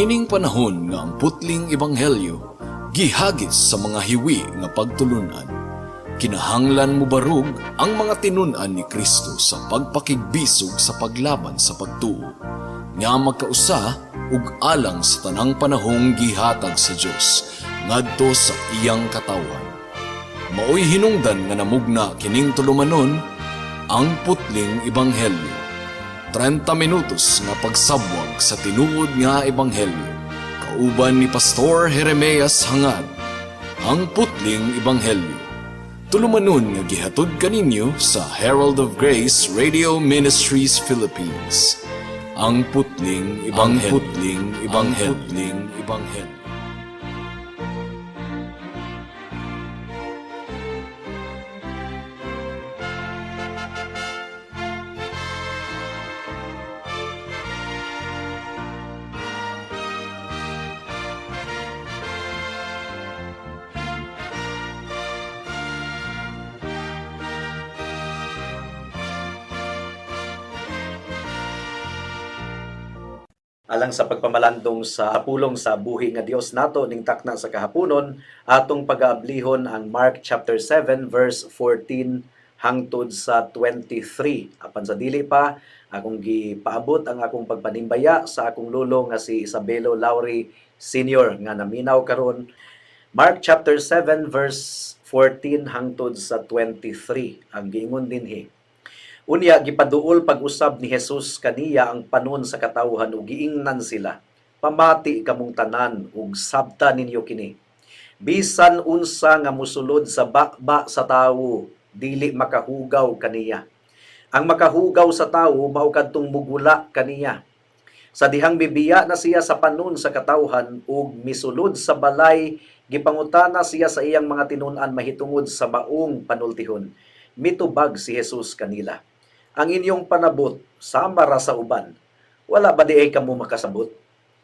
Niining panahon nga ang putling ebanghelyo gihagis sa mga hiwi nga pagtulunan, kinahanglan mobarog ang mga tinun-an ni Kristo sa pagpakigbisog sa paglaban sa pagtuo nga magkausa ug alang sa tanang panahong gihatag sa Dios ngadto sa iyang katawhan. Maoy hinungdan nga namugna kining tulumanon, Ang Putling Ebanghelyo. 30 minutos nga pagsabwag sa tinuod nga ebanghelyo. Kauban ni Pastor Jeremias Hangad. Ang Putling Ebanghelyo. Tulumanon nga gihatod kaninyo sa Herald of Grace Radio Ministries Philippines. Ang Putling Ebanghelyo. Ang Putling Ebanghelyo. Ang Putling Ebanghelyo. Alang sa pagpamalandong sa pulong sa buhi nga Dios nato ning takna sa kahaponon, atong pag-aablihon ang Mark chapter 7 verse 14 hangtod sa 23. Apan sa dili pa, akong gipaabot ang akong pagpanimbaya sa akong lolo nga si Isabelo Lauri Sr. nga naminaw karon. Mark chapter 7 verse 14 hangtod sa 23 ang giingon dinhi. Unya gipaduol pag-usab ni Jesus kaniya ang panon sa katawhan ug giingnan sila: "Pamati kamong tanan ug sabta ninyo kini. Bisan unsa nga mosulod sa baba sa tawo, dili makahugaw kaniya. Ang makahugaw sa tawo mao kadtong mugula kaniya." Sa dihang mibiya na siya sa panon sa katawhan ug misulod sa balay, gipangutana siya sa iyang mga tinun-an mahitungod sa maong panultihon. Mitubag si Jesus kanila: "Ang inyong panabot sama ra sa uban. Wala ba diay kamo makasabot?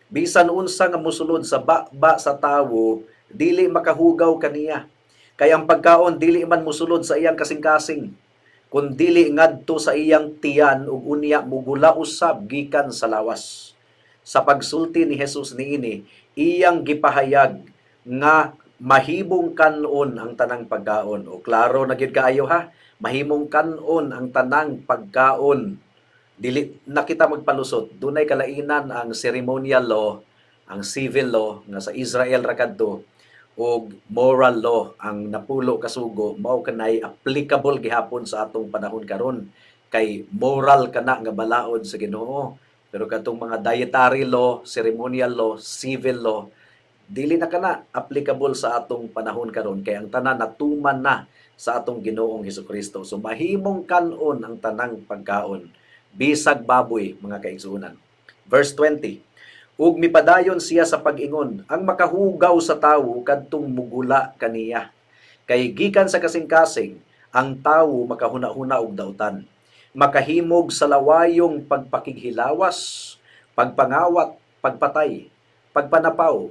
Bisan unsa nga mosulod sa baba sa tawo, dili makahugaw kaniya. Kay ang pagkaon dili man mosulod sa iyang kasing-kasing, kun dili ngadto sa iyang tiyan ug unya mugula usab gikan sa lawas." Sa pagsulti ni Jesus niini, iyang gipahayag nga mahimong kanon ang tanang pagkaon. O klaro na gyud kaayo ha, mahimong kanon ang tanang pagkaon. Dili na kita magpalusot. Dunay kalainan ang ceremonial law, ang civil law nga sa Israel ra kadto, ug moral law, ang napulo kasugo, mao kanay applicable gihapon sa atong panahon karon kay moral kana nga balaod sa Ginoo. Pero katong mga dietary law, ceremonial law, civil law, dili na kana applicable sa atong panahon karon kay ang tanan natuman na sa atong Ginoong Hesukristo. So mahimong kanon ang tanang pagkaon, bisag baboy, mga kaigsuonan. Verse 20. Ug mipadayon siya sa pag-ingon, "Ang makahugaw sa tawo kadtong mugula kaniya. Kay gikan sa kasing-kasing, ang tawo makahuna-huna og dautan. Makahimog sa lawayong pagpakighilawas, pagpangawat, pagpatay, pagpanapaw,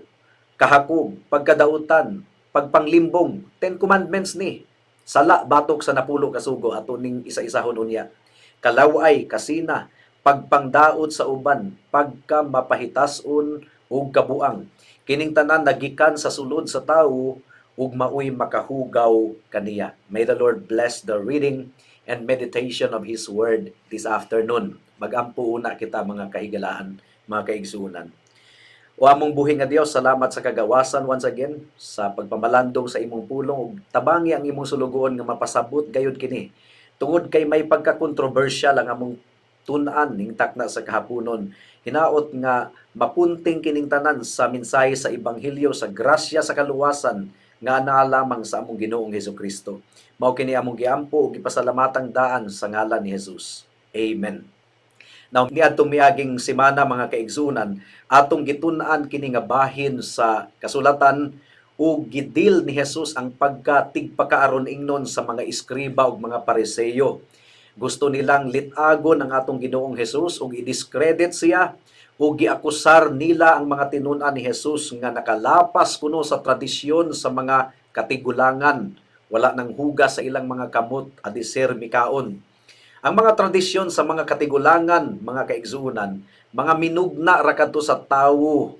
kahakog, pagkadautan, pagpanglimbong." Ten Commandments ni. Sala batok sa napulo kasugo, ato ning isa-isahon unya. Kalaway, kasina, pagpangdaot sa uban, pagka mapahitason ug kabuang. Kining tanan nagikan sa sulod sa tawo ug maoy makahugaw kaniya. May the Lord bless the reading and meditation of His Word this afternoon. Magampo una kita, mga kahigalaan, mga kaigsuonan. O among buhi nga Dios, salamat sa kagawasan once again sa pagpamalandong sa imong pulong ug tabangi ang imong sulugoon nga mapasabot gayud kini. Tungod kay may pagka-controversial ang among tun-an ning takna sa kahaponon, hinaot nga mapunting kining tanan sa mensahe sa ebanghelyo sa grasya sa kaluwasan nga naa lamang sa among Ginoong Hesukristo. Mao kini among giampo ug gipasalamatang daan sa ngalan ni Jesus. Amen. Now, niadtong miaging semana, mga kaigsunan, atong gitun-an kini nga bahin sa kasulatan ug gidil ni Jesus ang pagkatigpakaaron ingnon sa mga eskriba ug mga Pariseyo. Gusto nilang litagon ang atong Ginoong Jesus ug i-discredit siya ug giakusar nila ang mga tinun-an ni Jesus nga nakalapas kuno sa tradisyon sa mga katigulangan. Wala nang hugas sa ilang mga kamot adiser mikaon. Ang mga tradisyon sa mga katigulangan, mga kaigsuonan, mga minugna ra kadto sa tawo.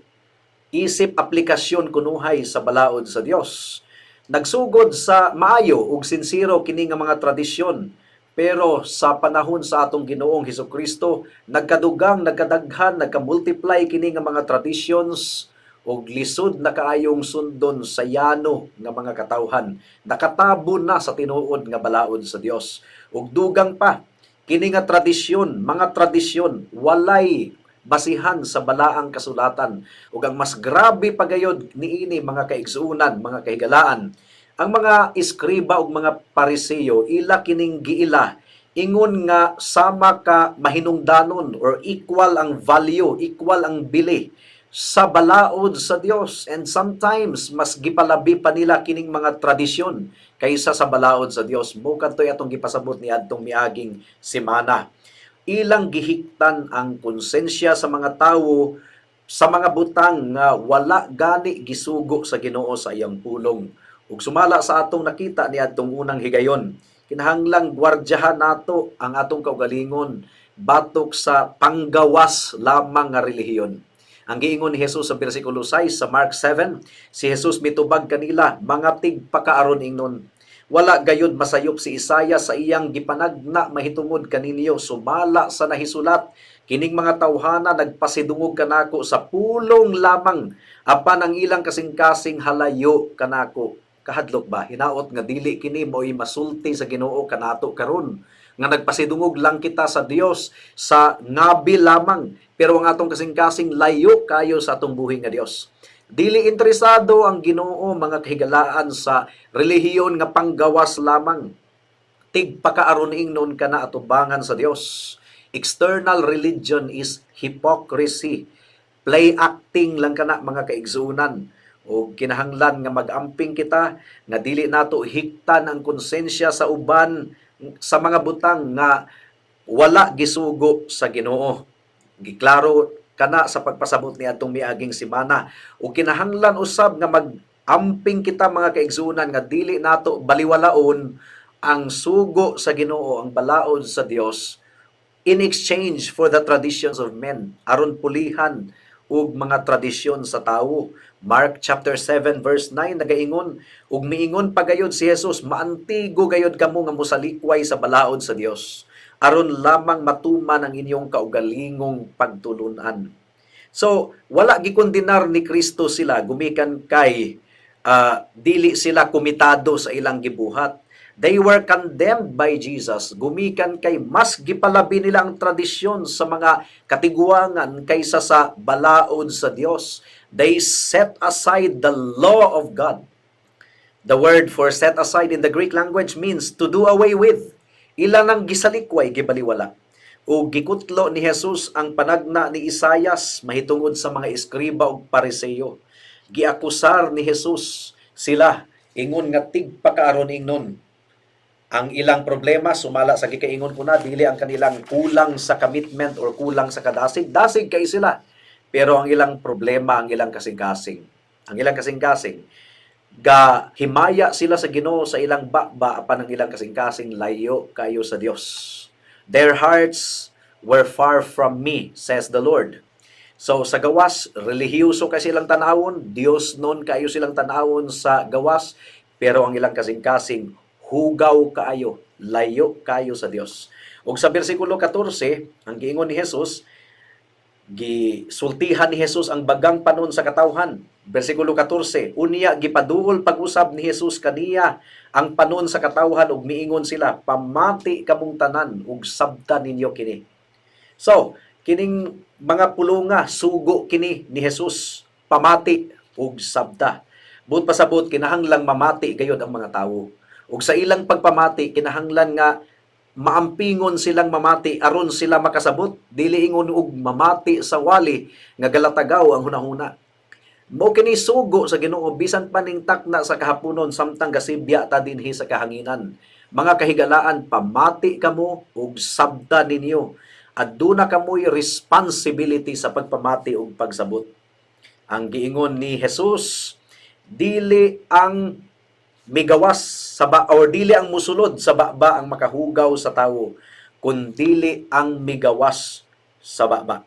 isip aplikasyon kunuhay sa balaod sa Dios. Nagsugod sa maayo ug sinsero kini nga mga tradisyon, pero sa panahon sa atong Ginoong Hesukristo, nagkadugang, nagkadaghan, nagka-multiply kini nga mga traditions ug lisod na kaayong sundon sa yano nga mga katawhan. Nakatabon na sa tinuod nga balaod sa Dios. Ug dugang pa, kini nga tradisyon, mga tradisyon, walay basihan sa balaang kasulatan. Ug ang mas grabe pagayod niini, mga kaigsuonan, mga kahigalaan, ang mga eskriba ug mga Pariseo, ila kining giila ingon nga sama ka mahinungdanon or equal ang value, equal ang bili sa balaod sa Dios, and sometimes mas gipalabi pa nila kining mga tradisyon kaysa sa balaod sa Dios. Mao kadto'y atong gipasabot ni adtong miaging semana. Ilang gihiktan ang konsensya sa mga tawo sa mga butang nga wala gani gisugo sa Ginoo sa iyang pulong. Ug sumala sa atong nakita ni adtong unang higayon, kinahanglang gwardyahan nato ang atong kaugalingon batok sa panggawas lamang nga relihiyon. Ang giingon ni Jesus sa bersikulo 6 sa Mark 7, si Jesus mitubag kanila, "Mga tigpakaaron ingnon. Wala gayud masayop si Isaiah sa iyang gipanagna mahitungod kaninyo sumala sa nahisulat, 'Kining mga tawhana nagpasidungog kanako sa pulong lamang, apan ang ilang kasing-kasing halayo kanako.'" Kahadlok ba? Hinaot nga dili kini mo'y masulti sa Ginoo kanato karon, nga nagpasidungog lang kita sa Dios sa ngabi lamang, pero ang atong kasing-kasing layo kayo sa atong buhi nga Dios. Dili interesado ang Ginoo, mga kahigalaan, sa relihiyon nga panggawas lamang. Tigpakaaron ingnon ka na atubangan sa Dios. External religion is hypocrisy. Play acting lang kana, mga kaigsuonan. O kinahanglan nga mag-amping kita nga dili nato hiktan ang konsensya sa uban sa mga butang nga wala gisugo sa Ginoo. Giklaro kana sa pagpasabot ni atong miaging semana. Ug kinahanglan usab nga mag-amping kita, mga kaigsuonan, nga dili nato baliwalaon ang sugo sa Ginoo, ang balaod sa Dios, in exchange for the traditions of men, aron pulihan ug mga tradisyon sa tawo. Mark chapter 7 verse 9 nagaingon, "Ug miingon pagayod si Jesus, 'Maantigo gayod kamo nga mosalikway sa balaod sa Dios aron lamang matuman ang inyong kaugalingong pagtulunan.'" So, wala gikondenar ni Kristo sila gumikan kay dili sila komitado sa ilang gibuhat. They were condemned by Jesus gumikan kay mas gipalabi nila ang tradisyon sa mga katiguangan kaysa sa balaod sa Dios. They set aside the law of God. The word for "set aside" in the Greek language means to do away with. Ila nang gisalikway, gibaliwala. O gikutlo ni Jesus ang panagna ni Isayas mahitungod sa mga eskriba ug Pariseo. Giakusar ni Jesus sila ingon nga tigpakaaron ingnon. Ang ilang problema, sumala sa gikaingon ko na, dili ang kanilang kulang sa commitment or kulang sa kadasig. Dasig kay sila. Pero ang ilang problema, ang ilang kasing-kasing. Ang ilang kasing-kasing, ga himaya sila sa Ginoo sa ilang baba, apan ang ilang kasing-kasing layo kayo sa Dios. "Their hearts were far from me, says the Lord." So sa gawas, relihiyoso kay silang tanawon, Dios nun kayo silang tanawon sa gawas, pero ang ilang kasing-kasing hugaw kaayo, layo kayo sa Dios. Ug sa bersikulo 14, ang giingon ni Jesus, gisultihan ni Jesus ang bagang panon sa katawhan. Bersikulo 14, "Unya gipaduol pag-usab ni Jesus kaniya ang panon sa katawhan ug miingon sila, 'Pamati kamong tanan ug sabta ninyo kini.'" So, kining mga pulunga, sugo kini ni Jesus, pamati ug sabta. Buot pasabot, kinahanglang mamati gayod ang mga tawo. Ug sa ilang pagpamati, kinahanglan nga maampingon silang mamati aron sila makasabot, dili ingon og mamati sa wali nga galatagaw ang hunahuna. Mo kini sugo sa Ginoo bisan pa ning takna sa kahaponon samtang gasibya ta dinhi sa kahanginan. Mga kahigalaan, pamati kamo ug sabta ninyo. Aduna kamoy responsibility sa pagpamati ug pagsabot. Ang giingon ni Jesus, dili ang migawas sa ba or dili ang musulod sa baba ang makahugaw sa tawo, kundili ang migawas sa baba.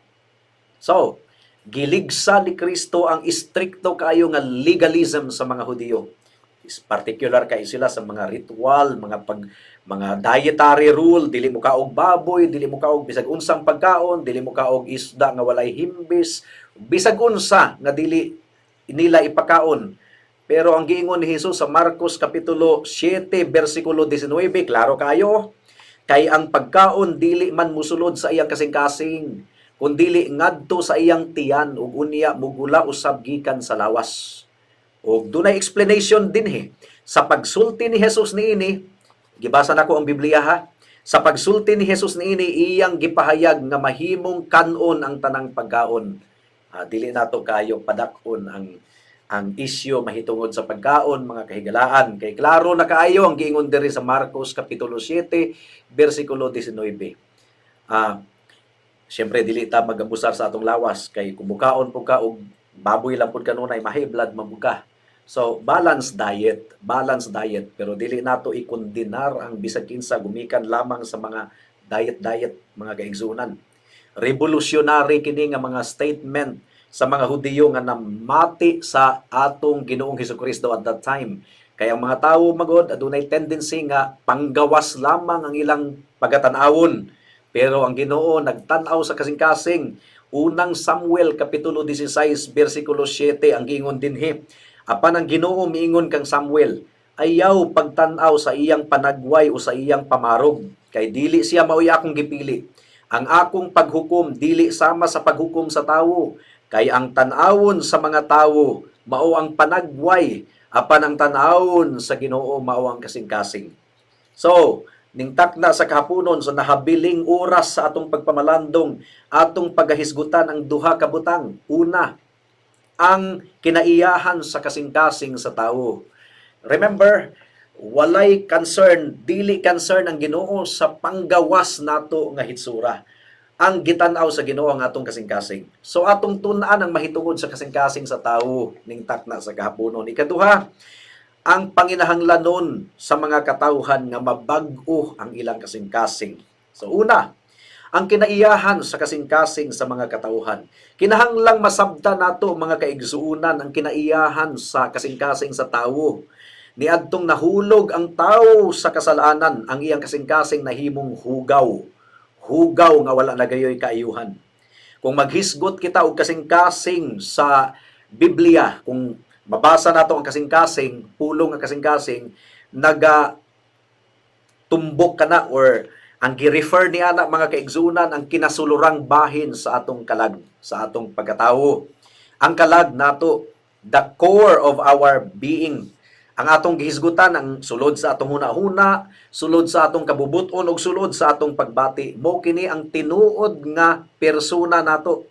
So, Giligsa ni Kristo ang istrikto kaayo nga legalism sa mga Hudiyo. Is particular kay sila sa mga ritual, mga dietary rule, dili mo kaog baboy, dili mo kaog bisag unsang pagkaon, dili mo kaog isda nga walay himbis, bisag unsa nga dili nila ipakaon. Pero ang giingon ni Jesus sa Marcos kapitulo 7 bersikulo 19, klaro kayo, kay ang pagkaon dili man musulod sa iyang kasing-kasing, kundili ngadto sa iyang tiyan ug unya mugula usab gikan sa lawas. Og dunay explanation dinhi. Sa pagsulti ni Jesus niini, gibasa nako ang Biblia ha. Sa pagsulti ni Jesus niini, iyang gipahayag nga mahimong kanon ang tanang pagkaon. Dili nato kayo padak-on ang isyu mahitungod sa pagkaon, mga kahigalaan, kay klaro na kaayo ang giingon diri sa Marcos kapitulo 7 bersikulo 19. Siyempre dili ta magabusar sa atong lawas kay kung mukaon pud ka og baboy lang pud kanunay, ma-high blood man pud ka. So, balance diet, pero dili nato ikondenar ang bisag kinsa gumikan lamang sa mga diet-diet, mga kaigsunan. Revolutionary kini nga mga statement sa mga Hudiyo nga namati sa atong Ginoong Hesukristo at that time. Kaya ang mga tawo magod adunay tendency nga panggawas lamang ang ilang pagatan-awon. Pero ang Ginoo nagtan-aw sa kasing-kasing. Unang Samuel kapitulo 16 bersikulo 7 ang giingon dinhi. Apan ang Ginoo miingon kang Samuel, "Ayaw pagtan-aw sa iyang panagway o sa iyang pamarog, kay dili siya maoy akong gipili. Ang akong paghukom dili sama sa paghukom sa tawo, kay ang tan-awon sa mga tawo mao ang panagway, apan ang tan-awon sa Ginoo mao ang kasing-kasing." So, ning takna sa kahaponon, sa nahabiling oras sa atong pagpamalandong, atong pagahisgutan ang duha ka butang. Una, ang kinaiyahan sa kasing-kasing sa tao. Remember, walay concern, dili concern ang Ginoo sa panggawas nato nga hitsura. Ang gitan-aw sa Ginoo ang atong kasing-kasing. So atong tun-an ang mahitungod sa kasing-kasing sa tao ning takna sa kahaponon. Ikaduha, ang panginahanglanon sa mga katawhan nga mabag-o ang ilang kasing-kasing. So una, ang kinaiyahan sa kasing-kasing sa mga katawhan. Kinahanglang masabta nato, mga kaigsuunan, ang kinaiyahan sa kasing-kasing sa tawo. Niadtong nahulog ang tao sa kasalanan, ang iyang kasing-kasing nahimong hugaw. Hugaw nga wala na gayoy kaayuhan. Kung maghisgot kita og kasing-kasing sa Biblia, kung mabasa nato ang kasing-kasing, pulong ang kasing-kasing, naga tumbok ka na or ang gi-refer ni ana, mga kaigsunan, ang kinasulurang bahin sa atong kalag, sa atong pagkatawo. Ang kalag nato, the core of our being. Ang atong gihisgutan ang sulod sa atong hunahuna, sulod sa atong kabubuton ug sulod sa atong pagbati. Mo kini ang tinuod nga persona nato.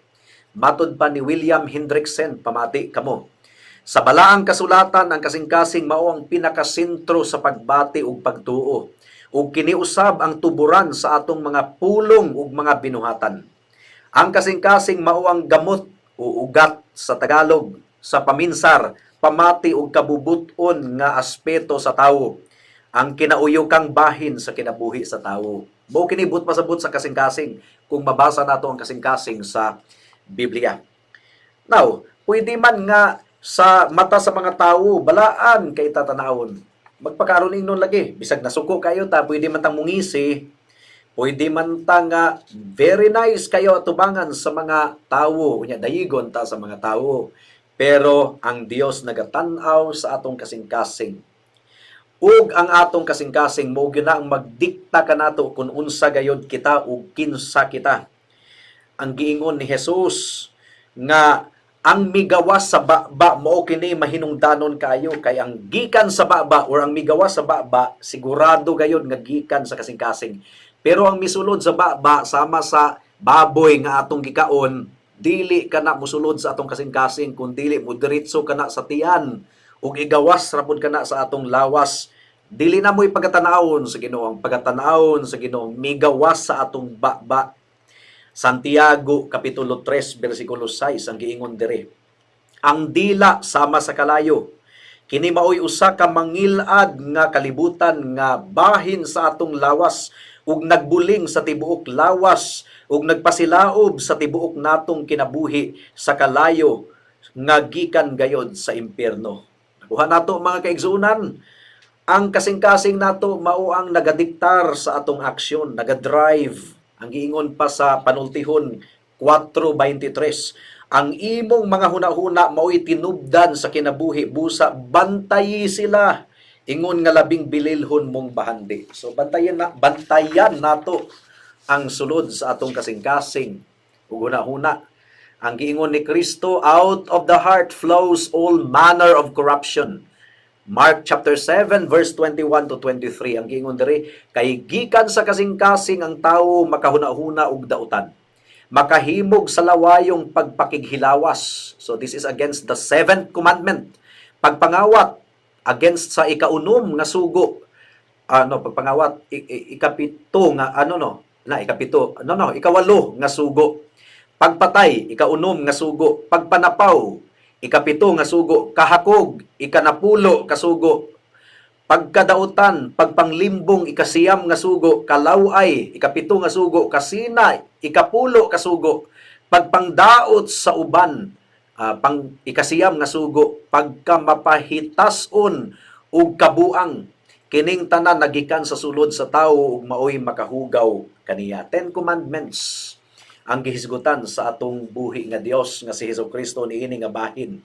Matod pa ni William Hendriksen, pamati kamo. Sa balaang kasulatan, ang kasing-kasing mao ang pinakasentro sa pagbati ug pagtuo. Ug kiniusab ang tuburan sa atong mga pulong ug mga binuhatan. Ang kasing-kasing mao ang gamot o ugat sa Tagalog sa paminsar, pamati ug kabubuton nga aspeto sa tawo. Ang kinauyokang bahin sa kinabuhi sa tawo. Mao kini buot pasabot sa kasing-kasing kung mabasa nato ang kasing-kasing sa Biblia. Now, pwede man nga sa mata sa mga tawo, balaan kay tatanawon. Magpakaroon ingnon lagi, bisag nasuko kayo ta, pwede man tang mungisi, pwede man ta nga very nice kayo atubangan sa mga tawo, unya dayigon ta sa mga tawo. Pero ang Dios nagatan-aw sa atong kasing-kasing. Ug ang atong kasing-kasing mo gyud na ang magdikta kanato kung unsa gayod kita ug kinsa kita. Ang giingon ni Jesus nga ang migawas sa baba mao kini mahinungdanon kayo, kay ang gikan sa baba or ang migawas sa baba sigurado gayod nga gikan sa kasing-kasing. Pero ang misulod sa baba, sama sa baboy nga atong gikaon, dili kana musulod sa atong kasing-kasing kun dili mo diretso kana sa tiyan ug igawas ra pud kana sa atong lawas. Dili na mo'y pagatanawon sa Ginoo. Ang pagatanawon sa Ginoo migawas sa atong baba. Santiago kapitulo 3 bersikulo 6 ang giingon dire. Ang dila sama sa kalayo. Kini maoy usa ka mangilad nga kalibutan nga bahin sa atong lawas. ug nagbuling sa tibuok lawas ug nagpasilaob sa tibuok natong kinabuhi sa kalayo nga gikan gayod sa impyerno. Nakuha nato, mga kaigsuonan, ang kasing-kasing nato mao ang nagadiktar sa atong aksyon, nagadrive. Ang giingon pa sa Panultihon 4:23, ang imong mga hunahuna mao'y tinubdan sa kinabuhi, busa bantayi sila ingon nga labing bililhon mong bahandi. So bantayan nato ang sulod sa atong kasing-kasing ug hunahuna. Ang giingon ni Kristo, "Out of the heart flows all manner of corruption." Mark chapter 7 verse 21 to 23, ang giingon diri, kay gikan sa kasing-kasing ang tawo makahuna-huna og dautan, makahimog sa lawayong pagpakighilawas. So this is against the seventh commandment. Pagpangawat, against sa ikaunom nga sugo. Ano, pagpangawat, ikapito nga ano, no na ikapito, no, ikawalo nga sugo. Pagpatay, ikaunom nga sugo. Pagpanapaw, ikapito nga sugo. Kahakog, ikanapulo ka sugo. Pagkadautan, pagpanglimbong, ikasiyam nga sugo. Kalaway, ikapito nga sugo. Kasina, ikapulo ka sugo. Pagpangdaot sa uban, pang ikasiyam nga sugo. Pagkamapahitason ug kabuang, kining tanan nagikan sa sulod sa tawo ug maoy makahugaw kaniya. 10 Commandments ang gihisgutan sa atong buhi nga Dios nga si Hesus Kristo niini nga bahin.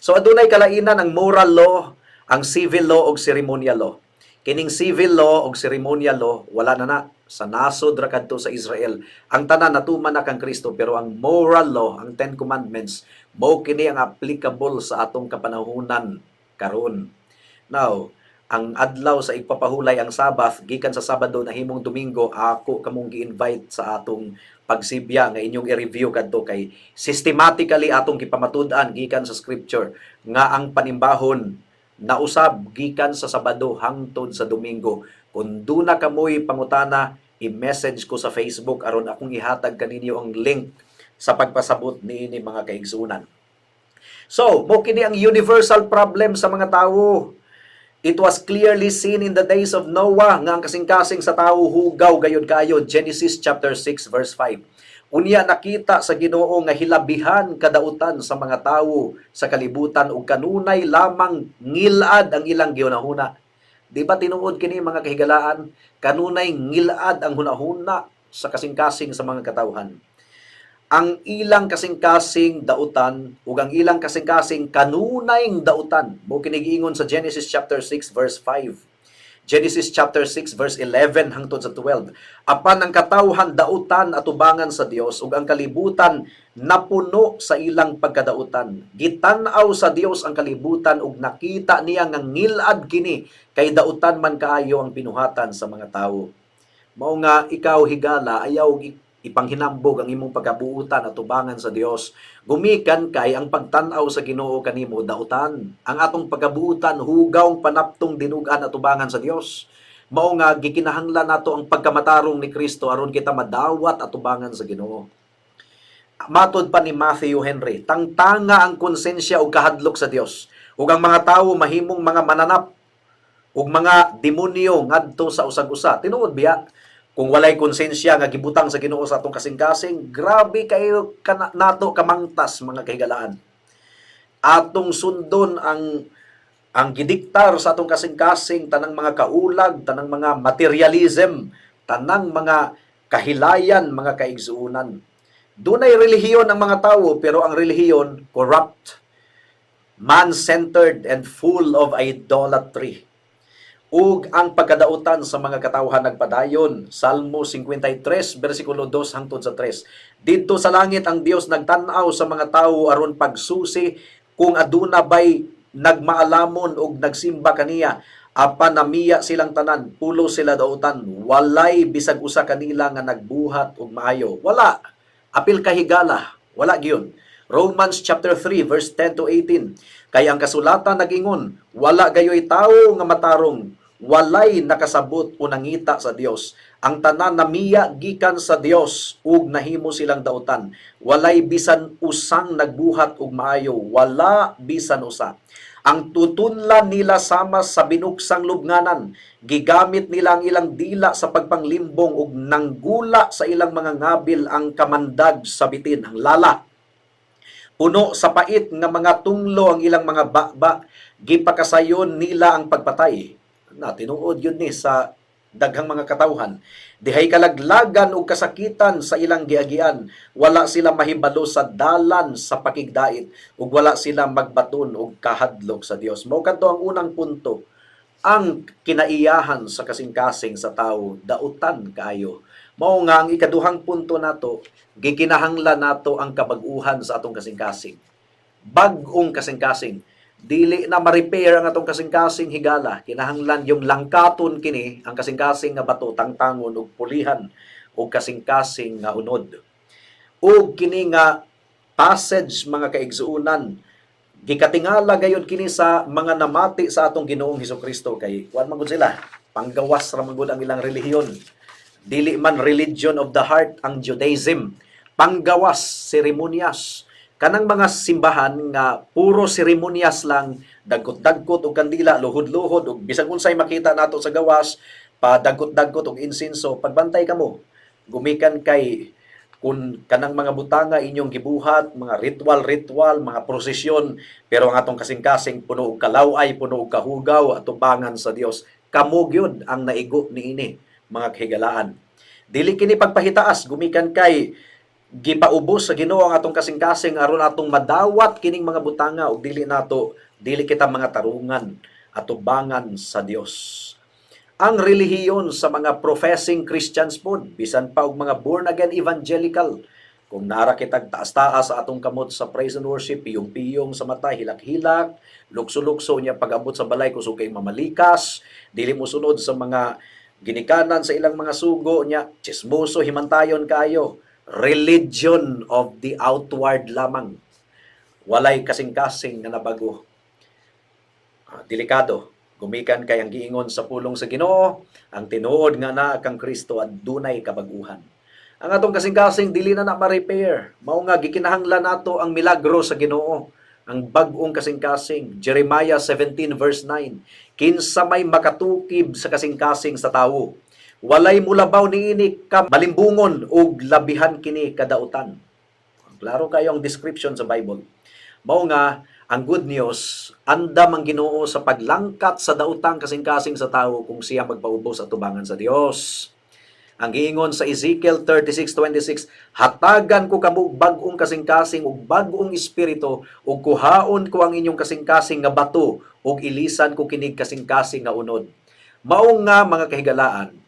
So adunay kalainan ang moral law, ang civil law ug ceremonial law. Kining civil law ug ceremonial law, wala na na sa nasod ra kadto sa Israel. Ang tanan natuman na kang Kristo, pero ang moral law, ang 10 Commandments, mao kini ang applicable sa atong kapanahunan karon. Now, ang adlaw sa igpapahulay, ang Sabbath, gikan sa Sabado nahimong Domingo, ako kamong gi-invite sa atong pagsibya nga inyong i-review kadto kay systematically atong gipamatud-an gikan sa scripture nga ang panimbahon nausab gikan sa Sabado hangtod sa Domingo. Kung duna kamoy pangutana, i-message ko sa Facebook aron akong ihatag kaninyo ang link sa pagpasabot niini, mga kaigsunan. So, mo kini ang universal problem sa mga tawo. It was clearly seen in the days of Noah nga ang kasing-kasing sa tawo hugaw gayud kayo. Genesis chapter 6 verse 5. Unya nakita sa Ginoo nga hilabihan kadautan sa mga tawo sa kalibutan ug kanunay lamang ngilad ang ilang gihunahuna. Di ba tinuod kini, mga kahigalaan? Kanunay ngilad ang hunahuna sa kasing-kasing sa mga katawhan. Ang ilang kasing-kasing dautan ug ang ilang kasing-kasing kanunay dautan, mo kini giingon sa Genesis chapter 6 verse 5. Genesis chapter 6 verse 11 hangtod sa 12. Apan ang katawhan dautan atubangan sa Dios ug ang kalibutan napuno sa ilang pagkadautan. Gitan-aw sa Dios ang kalibutan ug nakita niya nga ngilad kini kay dautan man kaayo ang binuhatan sa mga tawo. Mao nga ikaw, higala, ayaw ipanghinambog ang imong pagkabuutan atubangan sa Dios. Gumikan kay ang pagtan-aw sa Ginoo kanimo dautan. Ang atong pagkabuutan hugaw panaptong dinugan atubangan sa Dios. Mao nga gikinahanglan nato ang pagkamatarong ni Kristo aron kita madawat atubangan sa Ginoo. Matod pa ni Matthew Henry, tangtanga ang konsensya ug kahadlok sa Dios. Ug ang mga tawo mahimong mga mananap ug mga demonyo ngadto sa usag-usa. Tinuod biya? Kung walay konsensya nga gibutang sa Ginoo sa atong kasing-kasing, grabe kayo kana nato kamangtas, mga kahigalaan. Atong sundon ang gidiktar sa atong kasing-kasing, tanang mga kaulag, tanang mga materialism, tanang mga kahilayan, mga kaigsuunan. Dunay relihiyon ang mga tawo, pero ang relihiyon corrupt, man-centered and full of idolatry. Ug ang pagkadautan sa mga katawhan nagpadayon. Salmo 53 bersikulo 2 hangtod sa 3. Didto sa langit ang Dios nagtan-aw sa mga tawo aron pagsusi kung aduna bay nagmaalamon og nagsimba kaniya. Apan namiya silang tanan, pulo sila dautan, walay bisag usa kanila nga nagbuhat og maayo. Wala. Apil kahigala, wala gyud. Romans chapter 3 verse 10 to 18. Kay ang kasulatan nagingon, wala gayoy tawo nga matarong, walay nakasabot o nangita sa Dios. Ang tanan namiya gikan sa Dios ug nahimo silang dautan. Walay bisan usang nagbuhat og maayo, wala bisan usa. Ang tutunlan nila sama sa binuksang lubnganan. Gigamit nila ang ilang dila sa pagpanglimbong ug nanggula sa ilang mga ngabil ang kamandag sa bitin, ang lala. Puno sa pait nga mga tunglo ang ilang mga baba, gipakasayon nila ang pagpatay. Na tinuod yun ni sa daghang mga katawhan. Dihay kalaglagan ug kasakitan sa ilang giagian, wala sila mahibalo sa dalan sa pakigdait ug wala sila magbaton og kahadlok sa Dios. Mao kadto ang unang punto. Ang kinaiyahan sa kasing-kasing sa tawo dautan kaayo. Mao nga ang ikaduhang punto nato, gikinahanglan nato ang kabag-uhan sa atong kasing-kasing. Bag-ong kasing-kasing. Dili na ma-repair ang atong kasing-kasing, higala. Kinahanglan yung langkaton kini ang kasing-kasing nga bato, tangtangon ug pulihan og kasing-kasing nga unod. Ug kini nga passage, mga kaigsuonan, gikatingala gayud kini sa mga namati sa atong Ginoong Hesukristo kay kuan man gud sila, panggawas ra man gud ang ilang relihiyon. Dili man religion of the heart ang Judaism, panggawas, seremonyas. Kanang mga simbahan nga puro seremonyas lang, dagkot-dagkot og kandila, luhod-luhod og bisan unsay makita nato sa gawas, padagkot-dagkot og insenso, pagbantay kamo. Gumikan kay kung kanang mga butanga inyong gibuhat, mga ritual-ritual, mga prosesyon, pero ang atong kasing-kasing puno og kalaway, puno og kahugaw, atubangan sa Dios. Kamo gyud ang naigo niini, mga kahigalaan. Dili kini pagpahitaas, gumikan kay gipaubos sa Ginoo ang atong kasing-kasing aron atong madawat kining mga butanga ug dili nato, dili kita mga tarungan atubangan sa Dios. Ang relihiyon sa mga professing Christians pod, bisan pa og mga born again evangelical, kung naara kitag taas-taas sa atong kamot sa praise and worship, piyong-piyong sa mata, hilak-hilak, lukso-lukso niya, pag-abot sa balay kusog kay mamalikas, dili mo sunod sa mga ginikanan sa ilang mga sugo niya, chismoso, himantayon kaayo. Religion of the outward lamang. Walay kasing-kasing nga nabago. Delikado. Gumikan kay ang giingon sa pulong sa Ginoo, ang tinuod nga naa kang Kristo adunay kabag-uhan. Ang atong kasing-kasing dili na na ma-repair. Mao nga gikinahanglan nato ang milagro sa Ginoo, ang bag-ong kasing-kasing. Jeremiah 17 verse 9. Kinsa may makatukib sa kasing-kasing sa tawo? Walay mulabaw niini ka malimbungon ug labihan kini kadautan. Klaro kayo ang description sa Bible. Mao nga ang good news, andam ang Ginoo sa paglangkat sa dautang kasing-kasing sa tao kung siya magpaubos atubangan sa Dios. Ang giingon sa Ezekiel 36:26, "Hatagan ko kamo og bag-ong kasing-kasing ug bag-ong espiritu, ug kuhaon ko ang inyong kasing-kasing nga bato ug ilisan ko kinig kasing-kasing nga unod." Mao nga, mga kahigalaan,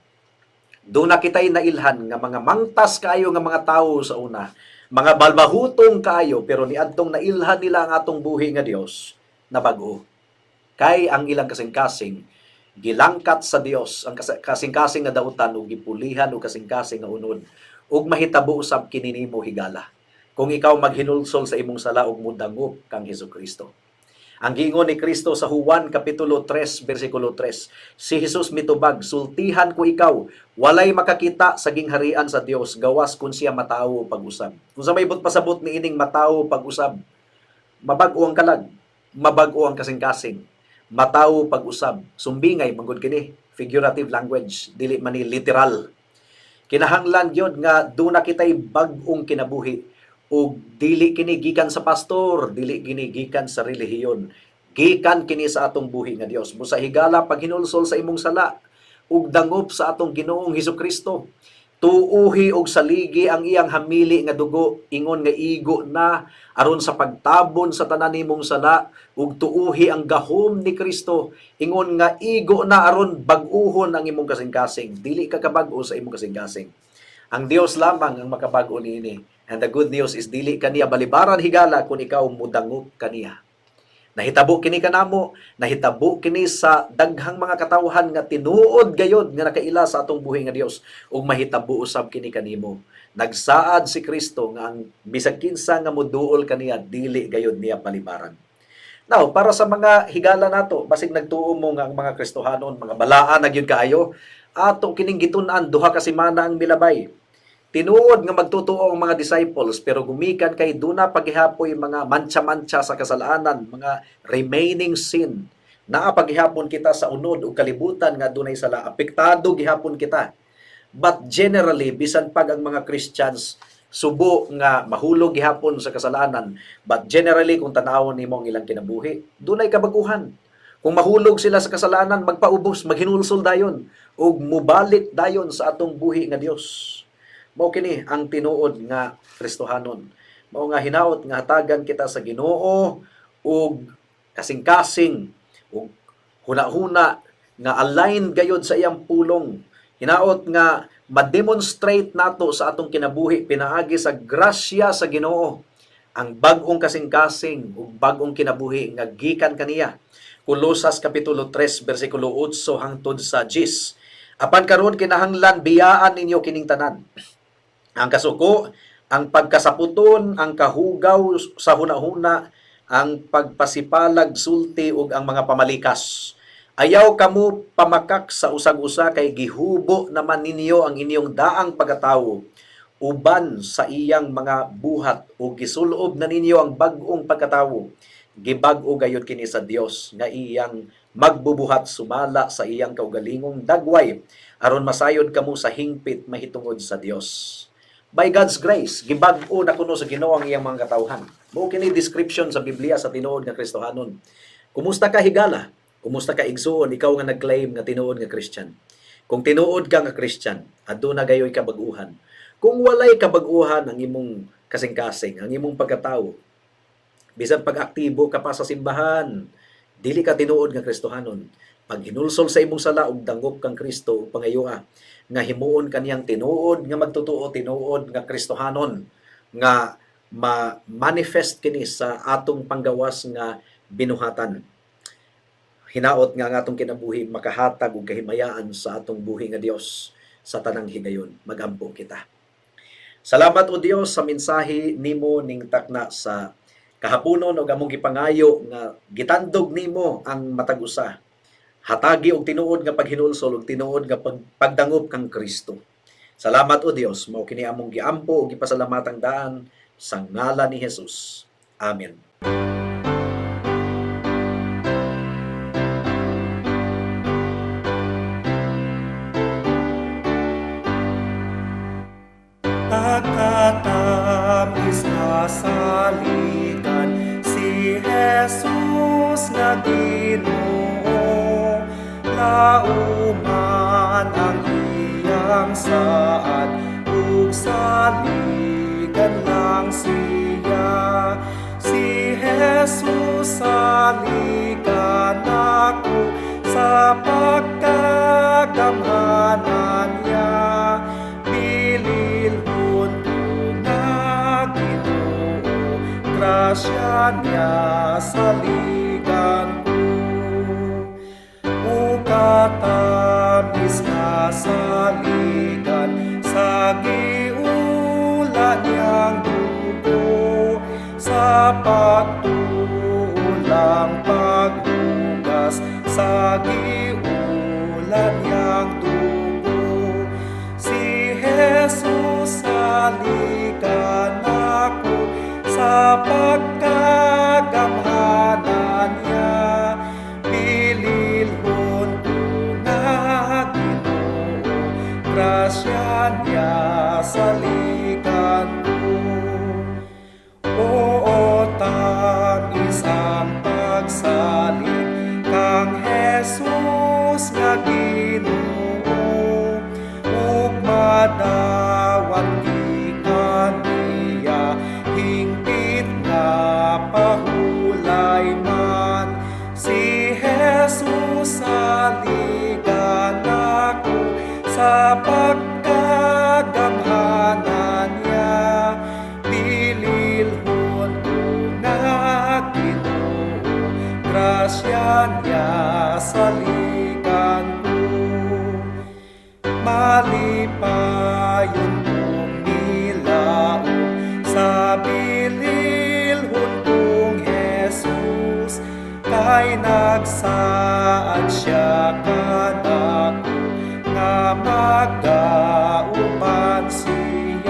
duna kitay nailhan nga mga mangtas kaayo nga mga tawo sa una, mga balbahutong kaayo, pero niadtong nailhan nila ang atong buhi nga Dios, nabag-o. Kay ang ilang kasing-kasing gilangkat sa Dios ang kasing-kasing nga dautan ug gipulihan og kasing-kasing nga unod, ug mahitabo usab kini nimo, higala, kung ikaw maghinulsol sa imong sala ug mudangop kang Hesukristo. Ang giingon ni Kristo sa Juan kapitulo 3 bersikulo 3, si Jesus mitubag, "Sultihan ko ikaw, walay makakita sa gingharian sa Dios gawas kun siya matawo pag-usab." Kung unsa may buot pasabot ni ining matawo pag-usab? Mabag-o ang kalag, mabag-o ang kasing-kasing, matawo pag-usab. Sumbingay manggod kini, figurative language, dili man ni literal. Kinahanglan gyud nga duna kitay bag-ong kinabuhi ug dili kini gikan sa pastor, dili kini gikan sa relihiyon. Gikan kini sa atong buhi nga Dios. Busa higala, paghinulsol sa imong sala ug dangop sa atong Ginoong Hesukristo. Tuuhi og saligi ang iyang hamili nga dugo ingon nga igo na aron sa pagtabon sa tanan nimong sala, ug tuuhi ang gahom ni Kristo ingon nga igo na aron bag-uhon ang imong kasing-kasing. Dili ka kabag-o sa imong kasing-kasing. Ang Dios lamang ang makabag-o niini. And the good news is dili kaniya balibaran, higala, kung ikaw mudangop kaniya. Nahitabo kini kanamo, nahitabo kini sa daghang mga katawhan nga tinuod gayod nga nakaila sa atong buhi nga Dios, ug mahitabo usab kini kanimo. Nagsaad si Kristo nga ang bisag kinsa nga moduol kaniya, dili gayod niya balibaran. Now, para sa mga higala nato, basig nagtuo mo nga ang mga Kristohanon, mga balaan na gyud kaayo, ato kining gitun-an, 2 ka semana ang milabay. Tinuod nga magtotoo ang mga disciples, pero gumikan kay duna pagihapoy mga mantsa-mantsa sa kasalanan, mga remaining sin. Naa pagihapon kita sa unod ug kalibutan nga dunay sala, apektado gihapon kita. But generally, bisan pag ang mga Christians subo nga mahulog gihapon sa kasalanan, but generally kung tanawon nimo ang ilang kinabuhi, dunay kabaguhan. Kung mahulog sila sa kasalanan, magpaubos, maghinulsol dayon ug mubalik dayon sa atong buhi nga Dios. Mao kini ang tinuod nga Kristohanon. Mao nga hinaot nga hatagan kita sa Ginoo og kasing-kasing ug huna-huna nga align gayod sa iyang pulong. Hinaot nga ma-demonstrate nato sa atong kinabuhi pinaagi sa grasya sa Ginoo ang bag-ong kasing-kasing ug bag-ong kinabuhi nga gikan kaniya. Kolosas kapitulo 3 bersikulo 8 hangtod sa 10. Apan karon kinahanglan biyaan ninyo kining tanan: ang kasuko, ang pagkasaputon, ang kahugaw sa hunahuna, ang pagpasipalag sulti ug ang mga pamalikas. Ayaw kamo pamakak sa usag-usa kay gihubo naman ninyo ang inyong daang pagkatawo uban sa iyang mga buhat ug gisulob na ninyo ang bag-ong pagkatawo. Gibag-o gayud kini sa Dios nga iyang magbubuhat sumala sa iyang kaugalingong dagway aron masayod kamo sa hingpit mahitungod sa Dios. By God's grace, gibag-o na kuno sa Ginoo ang iyang mga katawhan. Mao kini description sa Biblia sa tinuod nga Kristohanon. Kumusta ka, higala? Kumusta ka, igsuon, ikaw nga nag-claim nga tinuod nga Christian? Kung tinuod ka nga Christian, aduna gayoy kabag-uhan. Kung walay kabag-uhan ang imong kasing-kasing, ang imong pagkatao, bisan pag-aktibo ka pa sa simbahan, dili ka tinuod nga Kristohanon. Pag hinulsol sa imong sala ug dangop kang Kristo ug pangayoa nga himuon kaniyang tinuod nga magtotoo, tinuod nga Kristohanon nga ma-manifest kini sa atong panggawas nga binuhatan. Hinaot nga ang atong kinabuhi makahatag og kahimayaan sa atong buhi nga Dios sa tanang higayon. Magampo kita. Salamat, O Dios, sa mensahe nimo ning takna sa kahaponon ug among gipangayo nga gitandog nimo ang matag usa. Hatagi og tinuod nga paghinulsol ug tinuod nga pagdangop kang Kristo. Salamat, O Dios, mao kini among giampo ug gipasalamatang daan sa ngalan ni Jesus. Amen. Pagkatamis nga saligan si Jesus nga Ginoo, Lauman ang iyang saad ug saligan lang siya. Si Jesus saligan ako sa pagkagamhanan niya. Bililhon ko nga Ginoo, grasya niya saligan ko. O katamis nga saligan sa giula niyang dugo, sa pagtulang paghugas sa giula niyang dugo. Si Jesus saligan ako sa pagkagamhanan niya. Bililhon ko nga Ginoo, grasya niya saligan ko. Oo, tamis ang pagsalig kang Jesus nga Ginoo, ug madawat gikan niya hingpit nga pahulay man. Si Jesus saligan ako sa pagkagamhanan niya. Bililhon ko nga Ginoo, grasya niya saligan ko. Malipayon kong nilaom sa bililhon kong Jesus, kay nagsaad siya kanako nga magauban siya.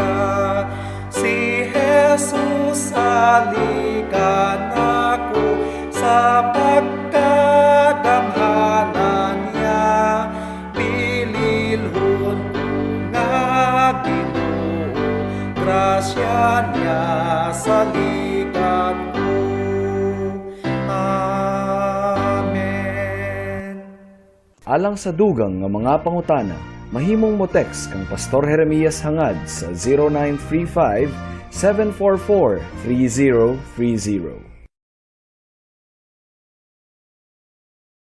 Grasya niya saligan ko. Amen. Alang sa dugang nga mga pangutana, mahimong mo text kang Pastor Jeremias Hangad sa 0935 744 3030.